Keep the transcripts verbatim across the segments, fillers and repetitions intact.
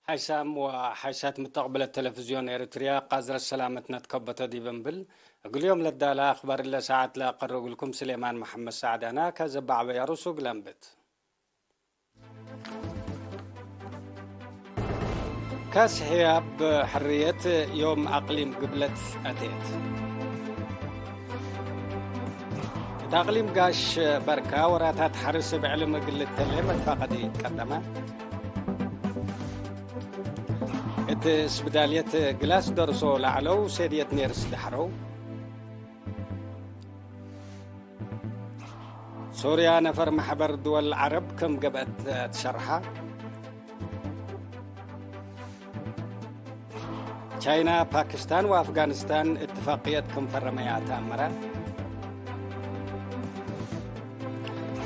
ሓይሳም ወሓይሳት ምተቅብለት ቴሌቪዝዮን ኤሪትርያ፣ ቃዝረት ሰላመትነ ትከበቶ ዲብ እምብል፣ እግል ዮም ለዳለ አክባር እለ ሰዓት ለአቀርብ እግልኩም ስሌማን መሐመድ ሰዕድ አነ። ከዘባዕበ ያሩሱ እግል አንብት። ካስ ሕያብ ሕርየት ዮም አቅሊም ግብለት አቴት። እት አቅሊም ጋሽ በርካ ወራታት ሐርስ እብ ዕልም እግል ልተሌ መትፋቀዲ ቀደመ። እት ስብዳልየት ግላስ ደርሶ ለዐለው ሴድየት ኔርስ ደሐረው። ሶርያ ነፈር መሕበር ድወል ዐረብ ክም ገብአት ትሸርሐ። ቻይና፣ ፓኪስታን ወአፍጋኒስታን እትፋቅየት ክም ፈረመያ ተአመረ።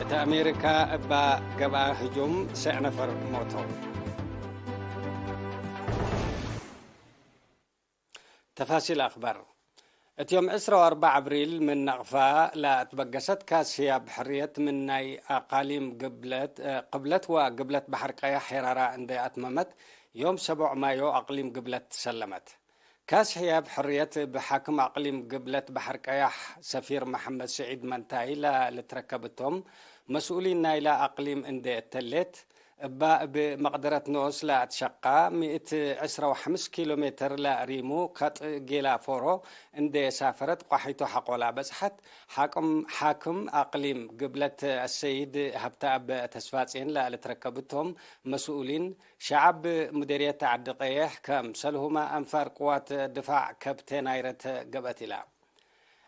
እት አሜሪካ እባ ገብአ ህጁም ሰዕ ነፈር ሞተው። ተፋሲል አክባር። እት ዮም ዕስራ ወአርበዕ አብሪል ምን ነቅፋ ለአትበገሰት ካስ ህያብ ሕርየት ምን ናይ አቃሊም ግብለት፣ ቅብለት ወግብለት በሐር ቀያሕ ሄራራ እንዴ አትመመት፣ ዮም ሰቦዕ ማዮ አቅሊም ግብለት ሰለመት። ካስ ህያብ ሕርየት እብ ሓክም አቅሊም ግብለት በሐር ቀያሕ ሰፊር መሐመድ ስዒድ መንታይ ለልትረከብ እቶም፣ መስኡሊን ናይላ አቅሊም እንዴ እተሌት፣ እባ እብ መቅደረት ኖስ ለአትሸቃ፣ ምእት ዕስራ ወሐምስ ኪሎ ሜትር ለሪሙ ከጥ ጌላ ፎሮ እንዴ ሳፈረት ቋሒቶ ሐቆላ በጽሐት። ሓቅም-፣ ሓክም አቅሊም ግብለት አሰይድ ሀብተአብ ተስፋጼን ለልትረከብ እቶም መስኡሊን፣ ሸዐብ ሙዴርየት ዐዲ ቀየሕ ከምሰልሁመ አንፋር ቅዋት ድፋዕ ከብቴ ናይረት ገብአት ኢላ።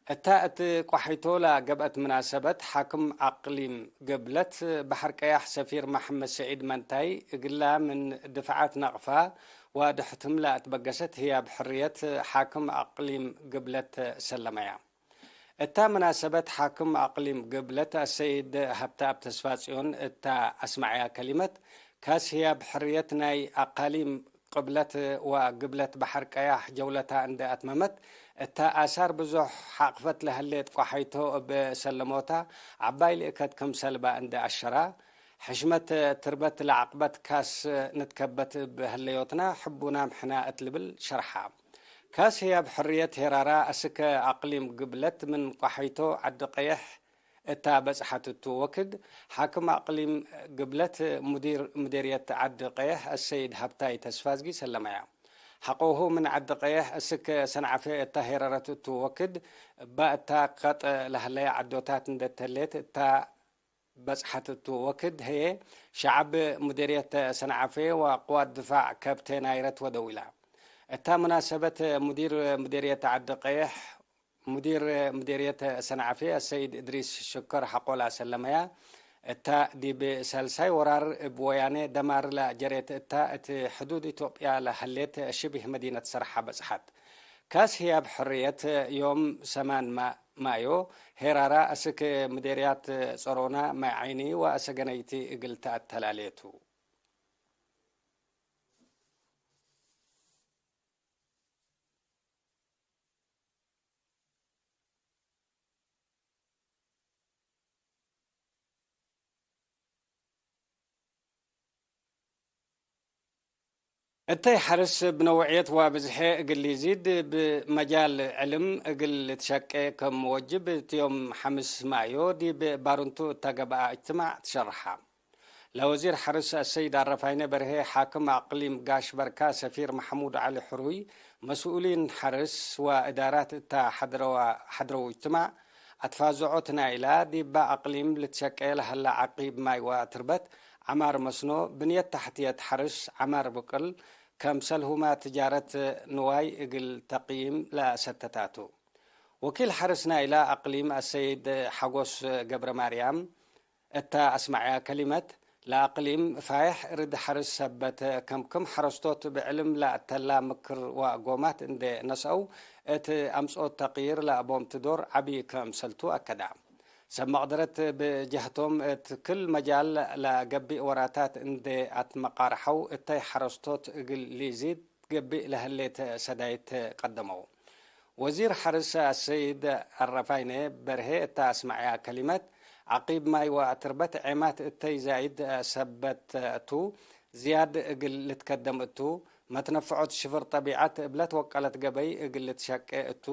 እታ እት ቋሒቶ ለገብአት ምናሰበት፣ ሓክም አቅሊም ግብለት በሐር ቀያሕ ሰፊር መሐመድ ሰዒድ መንታይ፣ እግላ ምን ድፍዓት ነቅፋ ወድሕትም ለአትበገሰት ህያብ ሕርየት ሓክም አቅሊም ግብለት ሰለመያ። እታ ምናሰበት፣ ሓክም አቅሊም ግብለት አሰይድ ሀብተአብ ተስፋጽዮን እታ አስመዐያ ከሊመት፣ ካስ ህያብ ሕርየት ናይ አቃሊም ቅብለት ወግብለት በሐር ቀያሕ ጀውለታ እንዴ አትመመት፣ እተ አሳር ብዞሕ ሐቅፈት ለህሌት ቋሐይቶ እብ ሰለሞታ፣ ዐባይ ልእከት ክምሰልባ እንዴ አሸራ፣ ሕሽመት ትርበት ለዐቅበት ካስ ንትከበት እብ ህለዮትና፣ ሕቡናም ሕና እት ልብል ሸርሓ። ካስ ህያብ ሕርየት ሄራራ አስከ አቅሊም ግብለት ምን ቋሐይቶ ዐዲ ቀየሕ እታ በጽሐት እቱ ወክድ፣ ሓክም አቅሊም ግብለት ሙዲር ምዴርየት ዐዲ ቀየሕ አሰይድ ሀብታይ ተስፋዝጊ ሰለመያ። ሐቆሁ ምን ዐዲ ቀየሕ እስክ ሰንዓፌ እታ ሄረረት እቱ ወክድ፣ እባ እታ ቀጥ ለሀለየ ዐዶታት እንዴ ተሌት እታ በጽሐት እቱ ወክድ ህዬ፣ ሸዐብ ሙዴርየት ሰንዓፌ ወቅዋት ድፋዕ ከብቴ ናይረት ወደው ኢላ። እታ ሙናሰበት ሙዲር ምዴርየት ዐዲ ቀየሕ፣ ሙዲር ምዴርየት ሰንዓፌ አሰይድ እድሪስ ሽከር ሐቆላ ሰለመያ፣ እታ ዲብ ሳልሳይ ወራር እብ ወያኔ ደማር ለጀሬት እታ እት ሕዱድ ኢትዮጵያ ለሀሌት ሽቢህ መዲነት ሰርሓ በጽሐት። ካስ ህያብ ሕርየት ዮም ሰማን ማ-፣ ማዮ ሄራራ አስክ ምዴርያት ጸሮና፣ ማይ ዓይኒ ወአሰገነይቲ እግል ተአተላሌ ቱ። እተይ ሐርስ እብ ነውዕየት ወብዝሔ እግል ሊዚድ፣ እብ መጃል ዕልም እግል ልትሸቄ ከም ወጅብ፣ እት ዮም ሐምስ ማዮ ዲብ ባርንቱ እተ ገብአ እጅትማዕ ትሸርሐ። ለወዚር ሐርስ አሰይድ አረፋይነ በርሄ፣ ሓክም አቅሊም ጋሽ በርካ ሰፊር መሐሙድ ዐሊ ሕሩይ፣ መስኡሊን ሐርስ ወእዳራት እተ ሐድረዋ-፣ ሐድረው እጅትማዕ፣ አትፋዝዖት ናይላ ዲበ አቅሊም ልትሸቄ ለሀላ ዐቂብ ማይ ወትርበት፣ ዐማር መስኖ፣ ብንየት ተሕትየት ሐርስ፣ ዐማር ብቅል፣ ከምሰልሁመ ትጃረት ንዋይ እግል ተቅይም ለሰተታቱ። ወኪል ሐርስ ናይላ አቅሊም አሰይድ ሐጎስ ገብረማርያም፣ እተ አስመዐያ ከሊመት፣ ለአቅሊም ፋይሕ ርድ ሐርስ ሰበት፣ ከም ክም ሐረስቶት ብዕልም ለአተላ ምክር ወአጎማት እንዴ ነስአው፣ እት አምጽኦት ተቅይር ለአቦምቱ ዶር ዐቢ ክምሰልቱ አከዳ። ሰብ መቅደረት ብጀህቶም፣ እት ክል መጃል ለገብእ ወራታት እንዴ አትመቃርሐው፣ እተይ ሐረስቶት እግል ሊዚድ ገብእ ለህሌት ሰዳይት ቀደመው። ወዚር ሐርስ አሰይድ አረፋይነ በርሄ እተ አስመዐያ ከሊመት፣ ዐቂብ ማይ ወአትርበት ዔማት እተይ ዛይድ ሰበት ቱ፣ ዝያድ እግል ልትከደም እቱ፣ መትነፍዖት ሽፍር ጠቢዐት እብ ለትወቀለት ገበይ እግል ልትሸቄ እቱ፣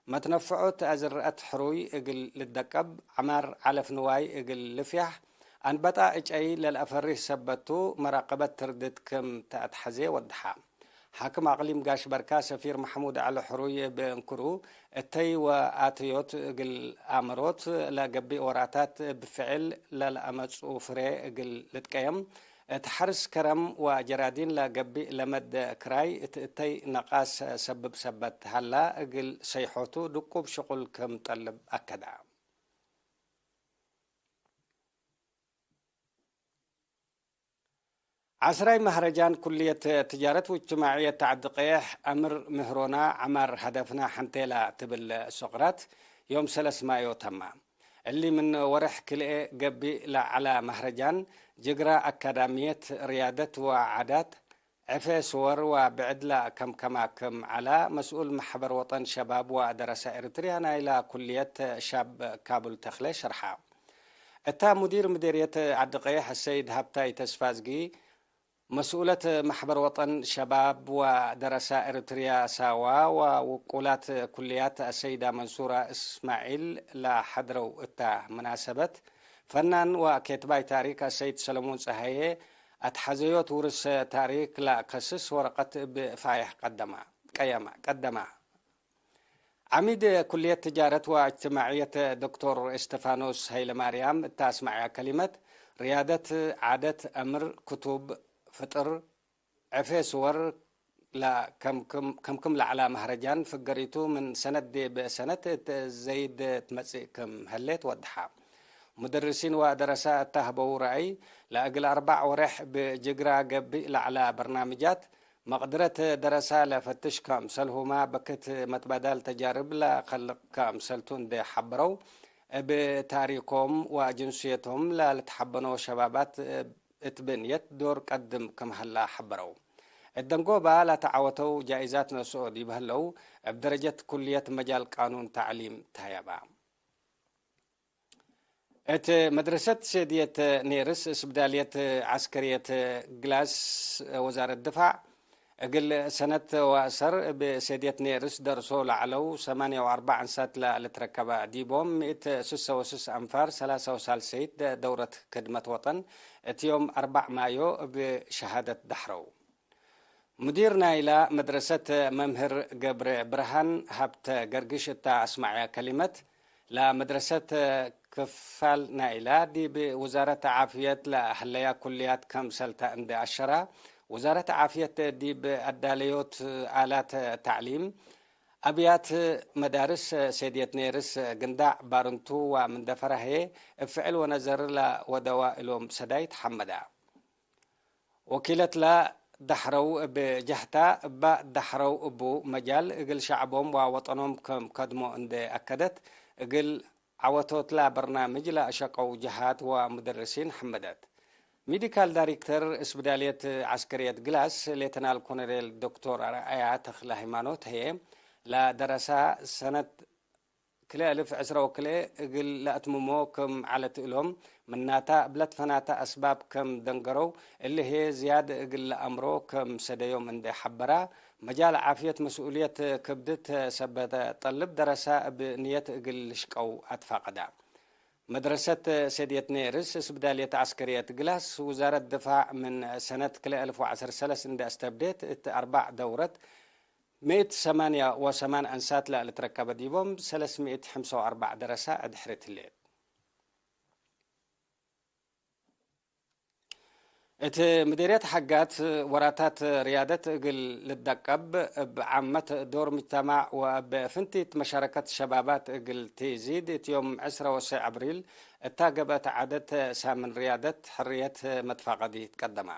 መትነፍዖት አዝርአት ሕሩይ እግል ልትደቀብ፣ ዐማር ዐለፍ ንዋይ እግል ልፍያሕ፣ አንበጣ እጨይ ለልአፈሪህ ሰበት ቱ፣ መራቀበት ትርድት ክም ተአትሐዜ ወድሐ። ሓክም አቅሊም ጋሽ በርካ ሰፊር መሕሙድ ዐሊ ሕሩይ እብ እንክሩ፣ እተይ ወአተዮት እግል አመሮት ለገብእ ወራታት እብ ፍዕል ለለአመጽኡ ፍሬ እግል ልትቀየም፣ እት ሐርስ ከረም ወጀራዲን ለገብእ ለመድ ክራይ እት እተይ ነቃስ ሰብብ ሰበት ሀላ፣ እግል ሰይሖቱ ድቁብ ሽቁል ክም ጠልብ አከዳ። ዐስራይ መህረጃን ኩልየት ትጃረት ወእጅትማዕየት ዐዲ ቀየሕ አምር ምህሮና ዐማር ሀደፍና ሐንቴላ ትብል ሶቅራት ዮም ሰለስ ማዮ ተማ። እሊ ምን ወርሕ ክልኤ ገብእ ለዐለ መህረጃን፣ ጅግራ አካዳምየት ርያደት ወዓዳት፣ ዕፌ ስወር ወብዕድ ለከምከማ ክም ዐላ፣ መስኡል መሕበር ወጠን ሸባብ ወደረሰ ኤሪትርያ ናይላ ኩልየት ሻብ ካቡል ተክሌ ሸርሐ። እታ ሙዲር ምዴርየት ዐዲ ቀየሕ አሰይድ ሀብታይ ተስፋዝጊ፣ መስኡለት መሕበር ወጠን ሸባብ ወደረሰ ኤሪትርያ ሳዋ ወውቁላት ኩልያት አሰይዳ መንሱራ እስማዒል ለሐድረው እታ መናሰበት፣ ፈናን ወኬትባይ ታሪክ አሰይድ ሰለሞን ጸሃዬ፣ አትሐዘዮት ውርስ ታሪክ ለከስስ ወረቀት እብ ፋይሕ ቀደማ፣ ቀየማ፣ ቀደማ። ዐሚድ ኩልየት ትጃረት ወእጅትማዕየት ዶክቶር እስቴፋኖስ ሀይለማርያም እተ አስመዐያ ከሊመት፣ ርያደት፣ ዓደት፣ አምር፣ ክቱብ፣ ፍጥር፣ ዕፌ ስወር ለከምክም፣ ከምክም ለዐላ መህረጃን ፍገሪቱ ምን ሰነት ዲብ ሰነት እት ዘይድ ትመጽእ ክም ህሌት ወድሐ። ሙደርሲን ወደረሰ እተ ህበው ረአይ፣ ለእግል አርበዕ ወሬሕ እብ ጅግራ ገብእ ለዐለ በርናምጃት፣ መቅድረት ደረሰ ለፈትሽ ከአምሰልሁመ በክት መትባዳል ተጃርብ ለከልቅ ከአምሰልቱ እንዴ ሐበረው፣ እብ ታሪኮም ወጅንስየቶም ለልትሐበኖ ሸባባት እት ብንየት ዶር ቀድም ክም ሀላ ሐበረው። እት ደንጎበ ለተዐወተው ጃኢዛት ነስኦ ዲብ ህለው፣ እብ ደረጀት ኩልየት መጃል ቃኑን ተዕሊም ተሀየበ። እት መድረሰት ሴድየት ኔርስ እስብዳልየት ዐስከርየት ግላስ ወዛረት ድፋዕ፣ እግል ሰነት ወአሰር እብ ሴድየት ኔርስ ደርሶ ለዐለው ሰማንያ ወአርበዕ አንሳት ለልትረከበ፣ ዲቦም ምእት ስሰ ወስስ አንፋር ሰላሳ ወሳልሰይት ደውረት ክድመት ወጠን እት ዮም አርበዕ ማዮ እብ ሸሃደት ደሕረው። ሙዲር ናይላ መድረሰት መምህር ገብረ ብርሃን ሀብተ ገርግሽ እታ አስመዐያ ከሊመት፣ ለመድረሰት ክፋል ናይላ ዲብ ውዛረት ዓፍየት ለሀለያ ኩልያት ክምሰልተ እንዴ አሸራ፣ ውዛረት ዓፍየት ዲብ አዳለዮት አላት ተዕሊም፣ አብያት መዳርስ ሴድየት ኔርስ፣ ግንዳዕ ባርንቱ ወምንደ ፈራህዬ እብ ፍዕል ወነዘር ለወደዋ እሎም ሰዳይት ሐመዳ። ወኪለት ለደሕረው እብ ጀህታ፣ እበ ደሕረው እቡ መጃል እግል ሸዕቦም ወወጠኖም ክም ከድሞ እንዴ አከደት፣ እግል ዐወቶትላ በርናምጅ ለአሸቀው ጀሃት ወሙደርሲን ሐመደት። ሜዲካል ዳይሬክተር እስብዳልየት ዐስከርየት ግላስ ሌተናል ኮሎኔል ዶክቶር አርአያ ተክለሃይማኖት ህዬ፣ ለደረሳ ሰነት ክልኤ እልፍ ዕስራ ወክልኤ እግል ለአትምሞ ክም ዐለት እሎም፣ ምናተ እብ ለትፈናተ አስባብ ክም ደንገረው፣ እሊ ህዬ ዝያድ እግል ለአምሮ ክም ሰደዮም እንዴ ሐበራ፣ መጃል ዓፍየት መስኡልየት ክብድት ሰበት ጠልብ፣ ደረሳ እብ ንየት እግል ልሽቀው አትፋቀዳ። መድረሰት ሴድየት ኔርስ እስብዳልየት ዐስከርየት ግላስ፣ ውዛረት ድፋዕ ምን ሰነት ክልኤ እልፍ ወዐስር ሰለስ እንዴ አስተብዴት፣ እት አርበዕ ደውረት፣ ምእት ሰማንያ ወሰማን አንሳት ለልትረከበ ዲቦም፣ ሰለስ ምእት ሐምሳ ወአርበዕ ደረሳ አድሕርት ህሌት። እት ምዴርየት ሐጋት ወራታት ርያደት እግል ልደቀብ፣ እብ ዓመት ዶር ምጅተማዕ ወእብ ፍንቲት መሻረከት ሸባባት እግል ትኢዚድ፣ እት ዮም ዕስራ ወሰዕ አብሪል እታ ገብአት ዓደት ሳምን ርያደት ሕርየት መትፋቀዲ ትቀደማ።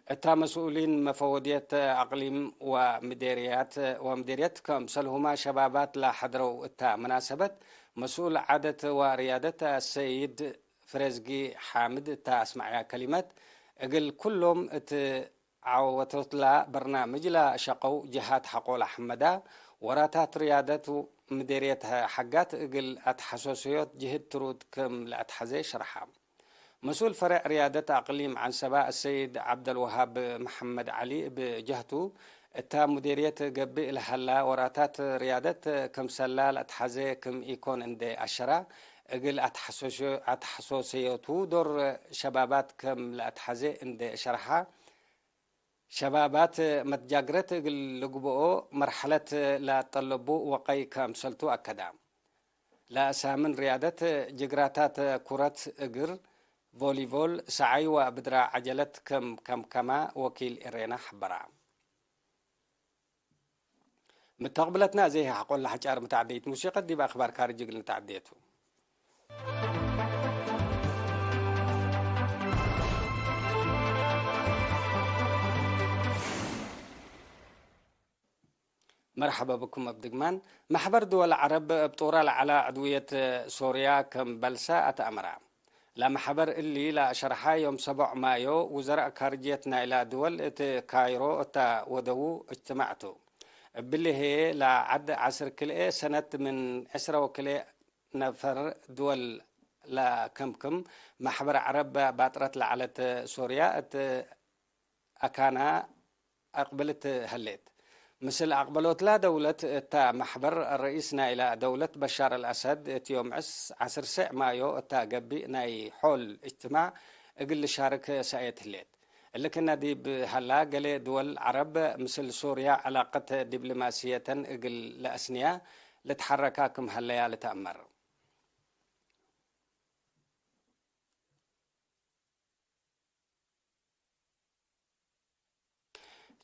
እታ መስኡሊን መፈወድየት አቅሊም ወምዴርያት፣ ወምዴርየት ከምሰልሁመ ሸባባት ለሐድረው እታ መናሰበት፣ መስኡል ዓደት ወርያደት አሰይድ ፍሬዝጊ ሓምድ እታ አስመዐያ ከሊመት፣ እግል ኩሎም እት ዐወቶትላ በርናምጅ ለሸቀው ጀሃት ሐቆለ ሐመዳ፣ ወራታት ርያደት ምዴርየት ሐጋት እግል አትሐሰሰዮት ጅህድ ትሩድ ክም ለአትሐዜ ሸርሐ። መስኡል ፈሬዕ ርያደት አቅሊም ዐንሰበ አሰይድ ዐብደልወሃብ መሐመድ ዐሊ እብ ጀህቱ፣ እታ ሙዴርየት ገብእ ለሀላ ወራታት ርያደት ክምሰላ ለአትሐዜ ክም ኢኮን እንዴ አሸራ፣ እግል አትሐሶሾ-፣ አትሐሶሰዮቱ ዶር ሸባባት ከም ለአትሐዜ እንዴ ሸርሐ፣ ሸባባት መትጃግረት እግል ልግብኦ መርሐለት ለአጠለቡ ወቀይ ከምሰልቱ አከደ። ለአሳምን ርያደት ጅግራታት ኩረት እግር፣ ቮሊቮል፣ ሰዓይ ወአብድራ ዐጀለት ከም ከምከመ ወኪል ኤሬና ሐበረ። ምተቅብለትና፣ እዜ ሐቆለ ሐጫር ምተዐደይት ሙሲቀት ዲብ አክባር ካርጅ እግል ንተዐደየቱ። መርሐበ ብኩም እብ ድግማን። መሕበር ድወል ዐረብ እብ ጡረ ለዐለ ዕድውየት ሶርያ ክም በልሰ አትአመረ። ለመሕበር እሊ ለአሸርሐ ዮም ሰቦዕ ማዮ ውዘራእ ካርጅየት ናይላ ድወል እት ካይሮ እተ ወደዉ እጅትማዕ ቱ። እብሊ ህዬ ለዐድ ዐስር ክልኤ ሰነት ምን ዕስረ ወክልኤ ነፈር ድወል ለክምክም መሕበር ዐረብ ባጥረት ለዐለት ሶርያ እት አካና አቅብልት ህሌት። ምስል አቅበሎትላ ደውለት እታ መሕበር፣ ረኢስ ናይላ ደውለት በሻር አልአሰድ እት ዮም ዕስ ዐስር ሰዕ ማዮ እታ ገብእ ናይ ሖል እጅትማዕ እግል ልሻርክ ሰአየት ህሌት። እሊ ክእነ ዲብ ሀላ፣ ገሌ ድወል ዐረብ ምስል ሶርያ ዕላቀት ዲብልማስየተን እግል ለአስንያ ልትሐረካ ክም ሀለያ ልትአመር።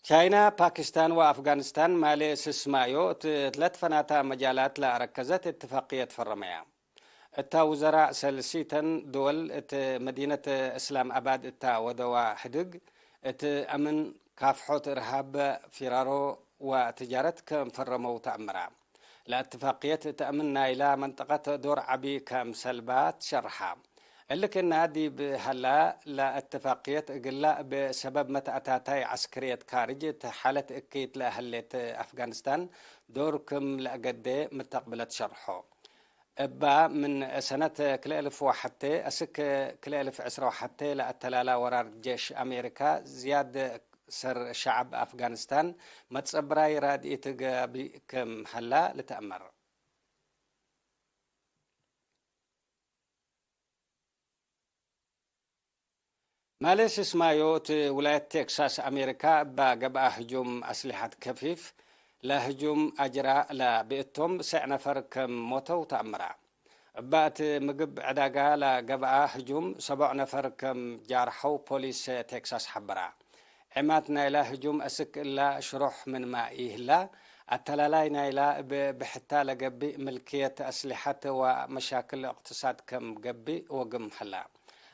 ቻይና፣ ፓኪስታን ወአፍጋኒስታን ማሌ ስስ ማዮ እት ለትፈናታ መጃላት ለአረከዘት እትፋቅየት ፈረመያ። እታ ውዘራእ ሰልሲተን ድወል እት መዲነት እስላም አባድ እታ ወደዋ ህድግ፣ እት አምን፣ ካፍሖት እርሃብ፣ ፊራሮ ወትጃረት ከም ፈረመው ተአምራ። ለእትፋቅየት እት አምን ናይላ መንጠቀት ዶር ዐቢ ከም ሰልባ ትሸርሐ። እሊ ክእነ ዲብ ሀላ፣ ለእትፋቅየት እግላ እብ ሰበብ መትአታታይ ዐስክርየት ካርጅ እት ሓለት እኪት ለሀሌት አፍጋኒስታን ዶር ክም ለአገዴ ምተቅብለት ሸርሖ። እባ ምን ሰነት ክልኤ እልፍ ወሐቴ አስክ ክልኤ እልፍ ዕስረ ወሐቴ ለአተላላ ወራር ጄሽ አሜሪካ ዝያድ ሰር ሸዐብ አፍጋኒስታን መትጸብራይ ራድኢት ጋብእ ክም ሀላ ልትአመር። ማሌ ስስ ማዮ እት ውላየት ቴክሳስ አሜሪካ እባ ገብአ ህጁም አስሊሐት ከፊፍ ለህጁም አጅራ ለብእቶም ሰዕ ነፈር ከም ሞተው ተአምራ። እባ እት ምግብ ዕዳጋ ለገብአ ህጁም ሰቦዕ ነፈር ከም ጃርሐው ፖሊስ ቴክሳስ ሐበራ። ዔማት ናይላ ህጁም አስክ እላ ሽሮሕ ምንመ ኢህላ፣ አተላላይ ናይላ እብ ብሕታ ለገብእ ምልክየት አስሊሐት ወመሻክል እቅትሳድ ከም ገብእ ወግም ሀላ።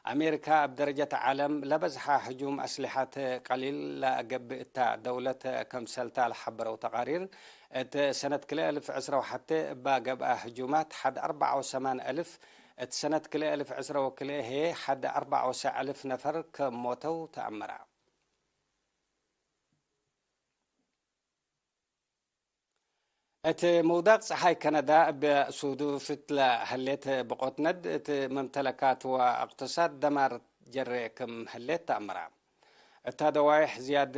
አሜሪካ እብ ደረጀት ዓለም ለበዝሐ ህጁም አስሊሐት ቀሊል ለገብእ እታ ደውለት ከምሰልታ ለሐበረው ተቃሪር፣ እት ሰነት ክልኤ እልፍ ዕስረ ወሐቴ እባ ገብአ ህጁማት ሐድ አርበዕ ወሰማን እልፍ፣ እት ሰነት ክልኤ እልፍ ዕስረ ወክልኤ ህዬ ሐድ አርበዕ ወሰዕ እልፍ ነፈር ከም ሞተው ተአመራ። እት ምውዳቅ ጸሓይ ከነዳ እብ ሱዱፍት ለህሌት ብቆት ነድ እት መምተለካት ወእቅትሳድ ደማር ጀሬ ክም ህሌት ተአምራ። እታ ደዋይሕ ዝያድ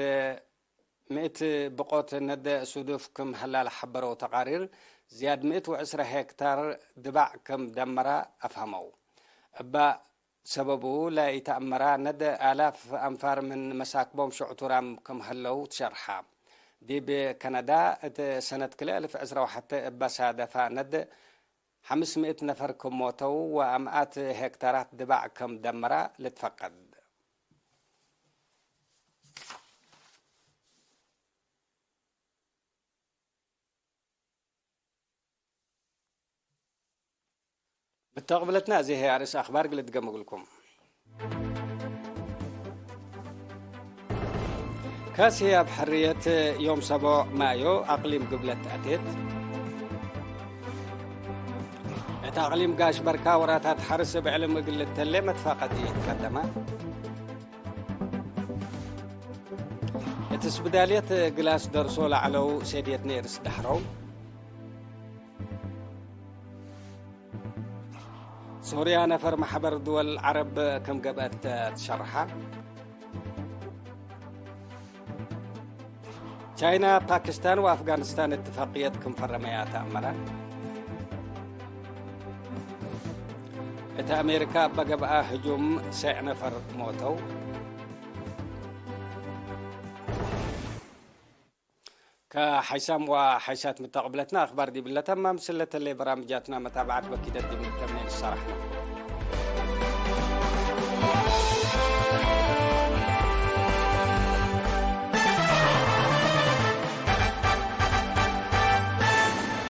ምእት ብቆት ነድ ሱዱፍ ክም ሀላ ለሐበረው ተቃሪር፣ ዝያድ ምእት ወዕስረ ሄክታር ድባዕ ክም ደመራ አፍሀመው። እባ ሰበቡ ለኢተአመራ ነድ አላፍ አንፋር ምን መሳክቦም ሽዑቱራም ክም ሀለው ትሸርሐ። ዲብ ከነዳ፣ እት ሰነት ክልኤ እልፍ ዕስረ ወሐቴ እበ ሳደፋ ነድ፣ ሐምስ ምእት ነፈር ክም ሞተው ወአምኣት ሄክታራት ድባዕ ክም ደመራ ልትፈቀድ። ብተቅብለትና፣ እዚ ህይ አርእስ አክባር ግልድገም እግልኩም። ካስ ህይ አብ ሕርየት ዮም ሰቦዕ ማዮ አቅሊም ግብለት አቴት። እት አቅሊም ጋሽ በርካ ወራታት ሐርስ እብ ዕልም እግል ልተሌ መትፋቀቲ ኢትቀደመ። እት ስብዳልየት ግላስ ደርሶ ለዐለው ሴድየት ኔርስ ደሐረው። ሶርያ ነፈር መሕበር ድወል ዐረብ ክም ገብአት ትሸርሐ። ቻይና፣ ፓኪስታን ወአፍጋኒስታን እትፋቅየት ክም ፈረመያ ተአመረ። እት አሜሪካ እበ ገብአ ህጁም ሰዕ ነፈር ሞተው። ከሐይሳም ወሐይሳት ምተቅብለትና አክባር ዲብለ ተማም። ስለተሌ በራምጃትና መታብዓት ወኪደት ዲብ ንተምኔ ንሰራሕነ።